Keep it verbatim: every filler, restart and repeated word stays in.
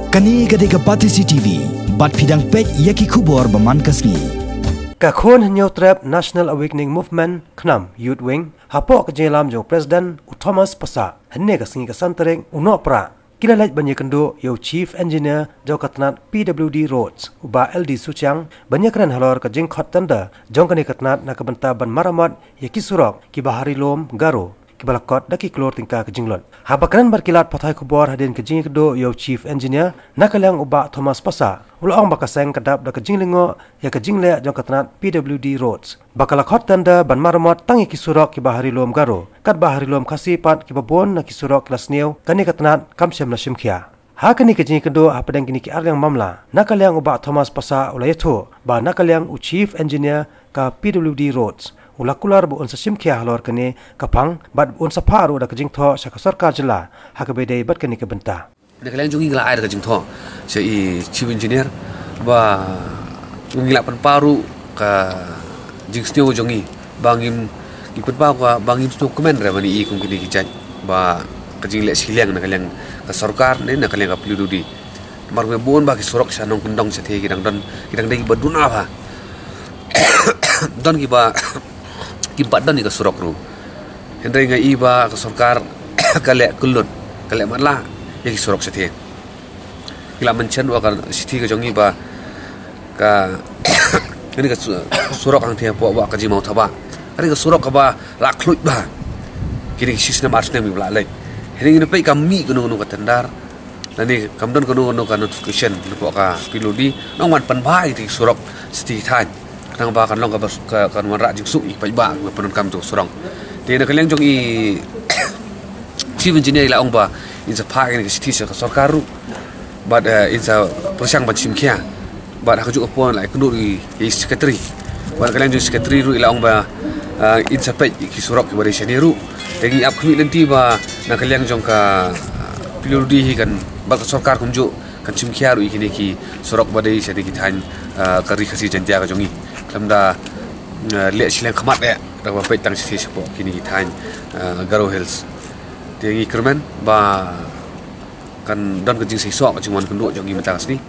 Kane ka dei ka Batesi T V, bad phi dang peit ïa ki khubor ba man ka sngi. Ka Khun Hynñiewtrep National Awakening Movement, KHNAM Youth Wing, hapoh ka jingïalam jong u President u Thomas Passah, hynne ka sngi ka san tarik u Nohprah, ki la leit ban ïakynduh ïa u Chief Engineer jong ka tnat P W D Roads, u Bah L D Suchiang, ban ïakren halor ka jingkhot tender jong kane ka tnat na ka bynta ban maramot ïa ki surok kiba ha Ri Lum Garo, kiba la kot da ki klur tyngka ka jinglut. Haba kren bad ki lad pathai khubor hadien ka jingïakynduh ïa u Chief Engineer, na ka liang u Bah Thomas Passah u la ong ba ka seng ka dap da ka jinglyngngoh ïa ka jingleh jong ka tnat P W D Roads, ba ka la khot tender ban maramot tang ïa ki surok kiba ha Ri Lum Garo, katba ha Ri Lum Khasi pat kiba bun na ki surok ki la sniew, kane ka tnat kam shym la shim khia. Ha kane ka jingïakynduh hapdeng kine ki arliang mamla, na ka liang u Bah Thomas Passah u la ïathuh ba na ka liang u Chief Engineer ka P W D Roads u la kular ba un sa shim khia halor kane ka phang, bad un sa phah ruh da ka jingthoh sha ka sorkar jylla ha kaba ïadei bad kane ka bynta. Na ka liang jong ngi ngi la ai da ka jingthoh sha i Chief Engineer ba ngi la pynpaw ruh ka jingsniew jong ngi ba ngim, ngi pynpaw ka ba ngim sngewkmen re ban i kum kine ki jait ba ka jingleh shiliang na ka liang ka sorkar ne na ka liang ka P W D. Namar ba bun ba ki surok sha nongkyndong shatei ki dang don, ki dang dei ba duna ba don kiba, kiba don ïa ka surok ruh. Hynrei nga i ba ka sorkar ka leh kyllut, ka leh matlah ïa ki surok shatei. Ki la mention wa ka shithi ka jong ngi ba ka, kane ka su-, surok hangtei hapoh wa ka Jingmawthaba, kane ka surok kaba la khluit ba kine ki shisnem arsnem kiba la leit. Hynrei ngin peit kam mih kano kano ka tender, lane kam don kano kano ka notification napoh ka P W D nong wan pynbha ïa ki surok shatei thaiñ. Tang ba kan long kaba, ka, kan wanrah jingsuk ïa ki paidbah kiba pyndonkam ïa ka surok. Te na ka liang jong i Chief Engineer i la ong ba in sa phah ïa ka shithi sha ka sorkar ruh, bad, eh, in sa pyrshang ban shim khia. Bad ha kajuh ka por la ïakynduh ïa i Secretary. Bad na ka liang jong i Secretary ruh i la ong ba, eh, in sa peit ïa ki surok kiba dei shane ruh. Te ngi ap khmih lynti ba na ka liang jong ka, eh, P W D hi kan, bad ka sorkar kumjuh kan shim khia ruh ïa kine ki surok ba dei shane ki thaiñ, eh, ka Ri Khasi Jaiñtia ka jong ngi. Khlem da, eh, leh shiliang khmat eh da kaba peit tang shatei shapoh kine ki thaiñ, eh, Garo Hills. Te ngi kyrmen ba kan don ka jingseisoh, ka jingwan kynduh jong ngi mynta ka sngi.